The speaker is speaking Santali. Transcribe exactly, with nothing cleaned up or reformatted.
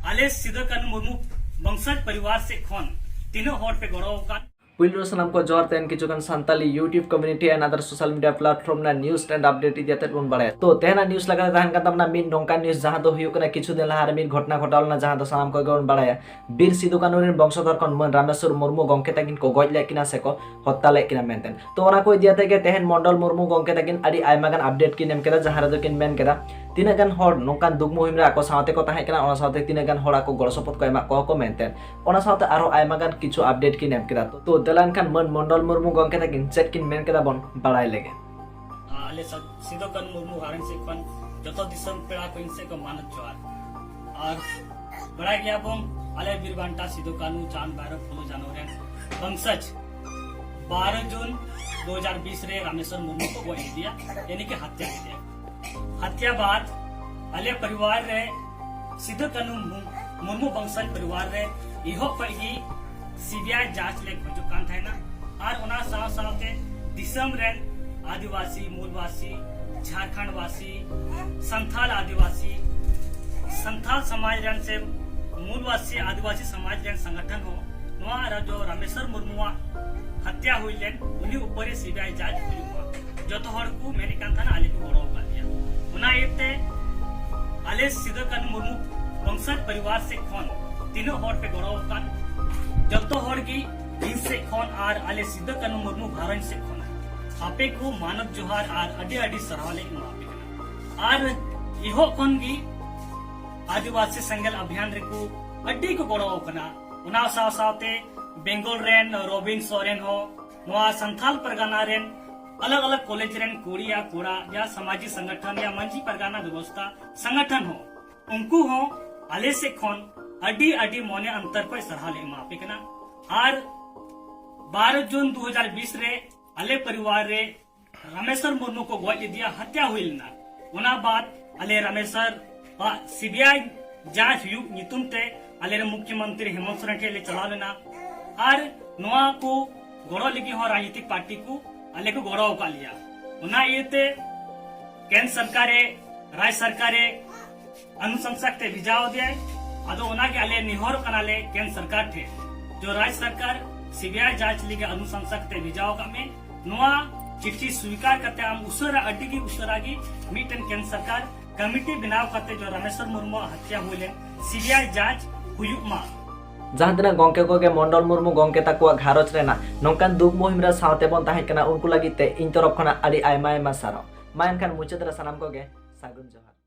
ᱟᱞᱮ ᱥᱤᱫᱩ ᱠᱟᱹᱱᱦᱩ ᱢᱩᱨᱢᱩ ᱵᱚᱝᱥᱚᱡᱽ ᱯᱚᱨᱤᱵᱟᱨ ᱥᱮᱫ ᱠᱷᱚᱱ ᱛᱤᱱᱟᱹᱜ ᱦᱚᱲ ᱯᱮ ᱜᱚᱲᱚ ᱟᱠᱟᱫ? ᱯᱩᱭᱞᱩ ᱨᱮ ᱥᱟᱱᱟᱢ ᱠᱚ ᱡᱚᱦᱟᱨ᱾ ᱛᱮᱦᱮᱧ ᱠᱤᱪᱷᱩ ᱜᱟᱱ Santali YouTube community and other social media platform ᱨᱮᱱᱟᱜ news and update ᱤᱫᱤ ᱠᱟᱛᱮ ᱵᱚᱱ ᱵᱟᱲᱟᱭᱟ᱾ ᱛᱚ, ᱛᱮᱦᱮᱧᱟᱜ news ᱞᱮᱠᱟᱛᱮ ᱛᱟᱦᱮᱱ ᱠᱟᱱ ᱛᱟᱵᱚᱱᱟ ᱢᱤᱫ ᱱᱚᱝᱠᱟᱱ news, ᱡᱟᱦᱟᱸ ᱫᱚ ᱦᱩᱭᱩᱜ ᱠᱟᱱᱟ ᱠᱤᱪᱷᱩ ᱫᱤᱱ ᱞᱟᱦᱟ ᱨᱮ ᱢᱤᱫ ᱜᱷᱚᱴᱚᱱᱟ ᱜᱷᱚᱴᱟᱣ ᱞᱮᱱᱟ, ᱡᱟᱦᱟᱸ ᱫᱚ ᱥᱟᱱᱟᱢ ᱠᱚᱜᱮ ᱵᱚᱱ ᱵᱟᱲᱟᱭᱟ᱾ ᱵᱤᱨ ᱥᱤᱫᱩ ᱠᱟᱹᱱᱦᱩ ᱨᱮᱱ ᱵᱚᱝᱥᱚᱫᱷᱚᱨ ᱠᱷᱚᱱ ᱢᱟᱹᱱ ᱨᱟᱢᱮᱥᱣᱚᱨ ᱢᱩᱨᱢᱩ ᱜᱚᱢᱠᱮ ᱛᱟᱹᱠᱤᱱ ᱠᱚ ᱜᱚᱡ ᱞᱮᱫ ᱠᱤᱱᱟ ᱥᱮ ᱠᱚ ᱦᱚᱛᱛᱟ ᱞᱮᱫ ᱠᱤᱱᱟ ᱢᱮᱱᱛᱮ᱾ ᱛᱚ, ᱚᱱᱟ ᱠᱚ ᱤᱫᱤ ᱠᱟᱛᱮ ᱜᱮ ᱛᱮᱦᱮᱧ ᱢᱚᱱᱰᱚᱞ ᱢᱩᱨᱢᱩ ᱜᱚᱢᱠᱮ ᱛᱟᱹᱠᱤᱱ ᱟᱹᱰᱤ ᱟᱭᱢᱟ ᱜᱟᱱ update ᱠᱤᱱ ᱮᱢ ᱠᱮᱫᱟ, ᱡᱟᱦᱟᱸ ᱨᱮᱫᱚ ᱠᱤᱱ ᱢᱮᱱ ᱠᱮᱫᱟ ᱛᱤᱱᱟᱹᱜ ᱜᱟᱱ ᱦᱚᱲ ᱱᱚᱝᱠᱟᱱ ᱫᱩᱠ ᱢᱩᱦᱤᱢ ᱨᱮ ᱟᱠᱚ ᱥᱟᱶᱛᱮ ᱠᱚ ᱛᱟᱦᱮᱸ ᱠᱟᱱᱟ, ᱚᱱᱟ ᱥᱟᱶᱛᱮ ᱛᱤᱱᱟᱹᱜ ᱜᱟᱱ ᱦᱚᱲ ᱟᱠᱚ ᱜᱚᱲᱚ ᱥᱚᱯᱚᱦᱚᱫ ᱠᱚ ᱮᱢᱟᱜ ᱠᱚᱣᱟ ᱠᱚ ᱢᱮᱱᱛᱮ᱾ ᱚᱱᱟ ᱥᱟᱶᱛᱮ ᱟᱨᱦᱚᱸ ᱟᱭᱢᱟ ᱜᱟᱱ ᱠᱤᱪᱷᱩ update ᱠᱤᱱ ᱮᱢ ᱠᱮᱫᱟ᱾ ᱛᱚ, ᱛᱚ, ᱫᱮᱞᱟ ᱮᱱᱠᱷᱟᱱ ᱢᱟᱹᱱ ᱢᱚᱱᱰᱚᱞ ᱢᱩᱨᱢᱩ ᱜᱚᱢᱠᱮ ᱛᱟᱹᱠᱤᱱ ᱪᱮᱫ ᱠᱤᱱ ᱢᱮᱱ ᱠᱮᱫᱟ ᱵᱚᱱ ᱵᱟᱲᱟᱭ ᱞᱮᱜᱮ᱾ ᱟᱞᱮ ᱥᱟ-, ᱥᱤᱫᱩ ᱠᱟᱹᱱᱦᱩ ᱢᱩᱨᱢᱩ ᱜᱷᱟᱨᱚᱸᱡᱽ ᱥᱮᱫ ᱠᱷᱚᱱ ᱡᱚᱛᱚ ᱫᱤᱥᱚᱢ ᱯᱮᱲᱟ ᱠᱚ ᱤᱧ ᱥᱮᱫ ᱠᱷᱚᱱ ᱢᱟᱱᱚᱛ ᱡᱚᱦᱟᱨ᱾ ᱟᱨ ᱵᱟᱲᱟᱭ ᱜᱮᱭᱟ ᱵᱚᱱ, ᱟᱞᱮ ᱵᱤᱨ ᱵᱟᱱᱴᱟ ᱥᱤᱫᱩ ᱠᱟᱹᱱᱦᱩ ᱪᱟᱸᱫ ᱵᱷᱟᱭᱨᱚ ᱯᱷᱩᱞᱳ ᱡᱷᱟᱱᱚ ᱨᱮᱱ ᱵᱚᱝᱥᱚᱡᱽ ᱵᱟᱨᱚ ᱡᱩᱱ ᱫᱩ ᱦᱟᱡᱟᱨ ᱵᱤᱥ ᱨᱮ ᱨᱟᱢᱮᱥᱣᱚᱨ ᱢᱩᱨᱢᱩ ᱠᱚ ᱜᱚᱡ ᱞᱮᱫᱮᱭᱟ, ᱭᱟᱱᱤ ᱠᱤ ᱦᱚᱛᱭᱟ ᱞᱮᱫᱮᱭᱟ᱾ ᱦᱚᱛᱭᱟ ᱵᱟᱫ ᱟᱞᱮ ᱯᱚᱨᱤᱵᱟᱨ ᱨᱮ ᱥᱤᱫᱩ ᱠᱟᱹᱱᱦᱩ ᱢᱩ-, ᱢᱩᱨᱢᱩ ᱵᱚᱝᱥᱚᱡᱽ ᱯᱚᱨᱤᱵᱟᱨ ᱨᱮ ᱮᱦᱚᱵ ᱠᱷᱚᱱ ᱜᱮ ᱥᱤᱵᱤᱟᱭ ᱡᱟᱸᱪ ᱞᱮ ᱠᱷᱚᱡᱚᱜ ᱠᱟᱱ ᱛᱟᱦᱮᱱᱟ᱾ ᱟᱨ ᱚᱱᱟ ᱥᱟᱶ ᱥᱟᱶᱛᱮ ᱫᱤᱥᱚᱢ ᱨᱮᱱ ᱟᱹᱫᱤᱵᱟᱹᱥᱤ, ᱢᱩᱞᱵᱟᱥᱤ, ᱡᱷᱟᱲᱠᱷᱚᱸᱰ ᱵᱟᱥᱤ, ᱥᱟᱱᱛᱷᱟᱞ ᱟᱹᱫᱤᱵᱟᱹᱥᱤ, ᱥᱟᱱᱛᱷᱟᱞ ᱥᱚᱢᱟᱡᱽ ᱨᱮᱱ ᱥᱮ ᱢᱩᱞᱵᱟᱥᱤ ᱟᱹᱫᱤᱵᱟᱹᱥᱤ ᱥᱚᱢᱟᱡᱽ ᱨᱮᱱ ᱥᱚᱝᱜᱚᱴᱷᱚᱱ ᱦᱚᱸ ᱱᱚᱣᱟ ᱨᱟᱡᱽ ᱨᱟᱢᱮᱥᱣᱚᱨ ᱢᱩᱨᱢᱩᱣᱟᱜ ᱦᱚᱛᱭᱟ ᱦᱩᱭ ᱞᱮᱱ ᱩᱱᱤ ᱩᱯᱚᱨᱮ ᱥᱤᱵᱤᱟᱭ ᱡᱟᱸᱪ ᱦᱩᱭᱩᱜ ᱢᱟ᱾ ᱡᱚᱛᱚ ᱦᱚᱲ ᱠᱚ ᱢᱮᱱᱮᱫ ᱠᱟᱱ ᱛᱟᱦᱮᱱᱟ, ᱟᱞᱮ ᱠᱚ ᱜᱚᱲᱚ ᱟᱠᱟᱫ ᱞᱮᱭᱟ᱾ ᱚᱱᱟ ᱤᱭᱟᱹᱛᱮ ᱟᱞᱮ ᱥᱤᱫᱩ ᱠᱟᱹᱱᱦᱩ ᱢᱩᱨᱢᱩ ᱵᱚᱝᱥᱚᱡᱽ ᱯᱚᱨᱤᱵᱟᱨ ᱥᱮᱫ ᱠᱷᱚᱱ ᱛᱤᱱᱟᱹᱜ ᱦᱚᱲ ᱯᱮ ᱜᱚᱲᱚ ᱟᱠᱟᱫ, ᱡᱚᱛᱚ ᱦᱚᱲ ᱜᱮ ᱤᱧ ᱥᱮᱫ ᱠᱷᱚᱱ ᱟᱨ ᱟᱞᱮ ᱥᱤᱫᱩ ᱠᱟᱹᱱᱦᱩ ᱢᱩᱨᱢᱩ ᱜᱷᱟᱨᱚᱸᱡᱽ ᱥᱮᱫ ᱠᱷᱚᱱ ᱟᱯᱮ ᱠᱚ ᱢᱟᱱᱚᱛ ᱡᱚᱦᱟᱨ ᱟᱨ ᱟᱹᱰᱤ ᱟᱹᱰᱤ ᱥᱟᱨᱦᱟᱣ ᱞᱮ ᱮᱢᱟ ᱯᱮ ᱠᱟᱱᱟ᱾ ᱟᱨ ᱮᱦᱚᱵ ᱠᱷᱚᱱ ᱜᱮ ᱟᱹᱫᱤᱵᱟᱹᱥᱤ ᱥᱮᱸᱜᱮᱞ ᱚᱵᱷᱤᱭᱟᱱ ᱨᱮᱠᱚ ᱟᱹᱰᱤ ᱠᱚ ᱜᱚᱲᱚ ᱟᱠᱟᱱᱟ᱾ ᱚᱱᱟ ᱥᱟᱶ ᱥᱟᱶᱛᱮ ᱵᱮᱝᱜᱚᱞ ᱨᱮᱱ ᱨᱚᱵᱤᱱ ᱥᱚᱨᱮᱱ ᱦᱚᱸ, ᱱᱚᱣᱟ ᱥᱟᱱᱛᱷᱟᱞ ᱯᱟᱨᱜᱟᱱᱟ ᱨᱮᱱ ᱟᱞᱟᱜ ᱟᱞᱟᱜ ᱠᱚᱞᱮᱡᱽ ᱨᱮᱱ ᱠᱩᱲᱤ ᱟᱨ ᱠᱚᱲᱟ, ᱭᱟ ᱥᱟᱢᱟᱡᱤᱠ ᱥᱚᱝᱜᱚᱴᱷᱚᱱ ᱭᱟ ᱢᱟᱹᱡᱷᱤ ᱯᱟᱨᱜᱟᱱᱟ ᱵᱮᱵᱚᱥᱛᱷᱟ ᱥᱚᱝᱜᱚᱴᱷᱚᱱ ᱦᱚᱸ, ᱩᱱᱠᱩ ᱦᱚᱸ ᱟᱞᱮ ᱥᱮᱫ ᱠᱷᱚᱱ ᱟᱹᱰᱤ ᱟᱹᱰᱤ ᱢᱚᱱᱮ ᱚᱱᱛᱚᱨ ᱠᱷᱚᱱ ᱥᱟᱨᱦᱟᱣ ᱞᱮ ᱮᱢᱟ ᱯᱮ ᱠᱟᱱᱟ᱾ ᱟᱨ ᱵᱟᱨᱚ ᱡᱩᱱ ᱫᱩ ᱦᱟᱡᱟᱨ ᱵᱤᱥ ᱨᱮ ᱟᱞᱮ ᱯᱚᱨᱤᱵᱟᱨ ᱨᱮ ᱨᱟᱢᱮᱥᱣᱚᱨ ᱢᱩᱨᱢᱩ ᱠᱚ ᱜᱚᱡ ᱞᱮᱫᱮᱭᱟ, ᱦᱚᱛᱭᱟ ᱦᱩᱭ ᱞᱮᱱᱟ᱾ ᱚᱱᱟ ᱵᱟᱫ ᱟᱞᱮ ᱨᱟᱢᱮᱥᱣᱚᱨ ᱟᱜ ᱥᱤᱵᱤᱟᱭ ᱡᱟᱸᱪ ᱦᱩᱭᱩᱜ ᱧᱩᱛᱩᱢ ᱛᱮ ᱟᱞᱮ ᱨᱮᱱ ᱢᱩᱠᱷᱭᱚᱢᱚᱱᱛᱨᱤ ᱦᱮᱢᱚᱱᱛ ᱥᱚᱨᱮᱱ ᱴᱷᱮᱱ ᱞᱮ ᱪᱟᱞᱟᱣ ᱞᱮᱱᱟ᱾ ᱟᱨ ᱱᱚᱣᱟ ᱠᱚ ᱜᱚᱲᱚ ᱞᱟᱹᱜᱤᱫ ᱦᱚᱸ ᱨᱟᱡᱱᱤᱛᱤᱠ ᱯᱟᱨᱴᱤ ᱠᱚ ᱟᱞᱮ ᱠᱚ ᱜᱚᱲᱚ ᱟᱠᱟᱫ ᱞᱮᱭᱟ᱾ ᱚᱱᱟ ᱤᱭᱟᱹᱛᱮ ᱠᱮᱱᱫᱨᱚ ᱥᱚᱨᱠᱟᱨᱮ, ᱨᱟᱡᱽ ᱥᱚᱨᱠᱟᱨᱮ ᱚᱱᱩᱥᱚᱝᱥᱟ ᱠᱟᱛᱮ ᱵᱷᱮᱡᱟᱣ ᱟᱫᱮᱭᱟᱭ᱾ ᱟᱫᱚ ᱚᱱᱟᱜᱮ ᱟᱞᱮ ᱱᱮᱦᱚᱨᱚᱜ ᱠᱟᱱᱟᱞᱮ ᱠᱮᱱᱫᱨᱚ ᱥᱚᱨᱠᱟᱨ ᱴᱷᱮᱱ, ᱡᱚ ᱨᱟᱡᱽ ᱥᱚᱨᱠᱟᱨ ᱥᱤᱵᱤᱟᱭ ᱡᱟᱸᱪ ᱞᱟᱹᱜᱤᱫ ᱚᱱᱩᱥᱟᱝᱥᱟ ᱠᱟᱛᱮ ᱵᱷᱮᱡᱟᱣ ᱟᱠᱟᱫ ᱢᱮ᱾ ᱱᱚᱣᱟ ᱪᱤᱴᱷᱤ ᱥᱣᱤᱠᱟᱨ ᱠᱟᱛᱮ ᱟᱢ ᱩᱥᱟᱹᱨᱟ, ᱟᱹᱰᱤ ᱜᱮ ᱩᱥᱟᱹᱨᱟ ᱜᱮ ᱢᱤᱫᱴᱮᱱ ᱠᱮᱱᱫᱨᱚ ᱥᱚᱨᱠᱟᱨ ᱠᱚᱢᱤᱴᱤ ᱵᱮᱱᱟᱣ ᱠᱟᱛᱮ ᱡᱚ ᱨᱟᱢᱮᱥᱣᱚᱨ ᱢᱩᱨᱢᱩᱣᱟᱜ ᱦᱚᱛᱭᱟ ᱦᱩᱭ ᱞᱮᱱ ᱥᱤᱵᱤᱟᱭ ᱡᱟᱸᱪ ᱦᱩᱭᱩᱜ ᱢᱟ᱾ ᱡᱟᱦᱟᱸ ᱛᱤᱱᱟᱹᱜ ᱜᱚᱝᱠᱮ ᱠᱚᱜᱮ ᱢᱚᱱᱰᱚᱞ ᱢᱩᱨᱢᱩ ᱜᱚᱝᱠᱮ ᱛᱟᱠᱚᱣᱟᱜ ᱜᱷᱟᱨᱚᱸᱡᱽ ᱨᱮᱱᱟᱜ ᱱᱚᱝᱠᱟᱱ ᱫᱩᱠ ᱢᱩᱦᱤᱢ ᱨᱮ ᱥᱟᱶᱛᱮ ᱵᱚᱱ ᱛᱟᱦᱮᱸ ᱠᱟᱱᱟ, ᱩᱱᱠᱩ ᱞᱟᱹᱜᱤᱫ ᱛᱮ ᱤᱧ ᱛᱚᱨᱚᱯ ᱠᱷᱚᱱᱟᱜ ᱟᱹᱰᱤ ᱟᱭᱢᱟ ᱟᱭᱢᱟ ᱥᱟᱨᱦᱟᱣ᱾ ᱢᱟ ᱮᱱᱠᱷᱟᱱ ᱢᱩᱪᱟᱹᱫ ᱨᱮ ᱥᱟᱱᱟᱢ ᱠᱚᱜᱮ ᱥᱟᱹᱜᱩᱱ ᱡᱚᱦᱟᱨ᱾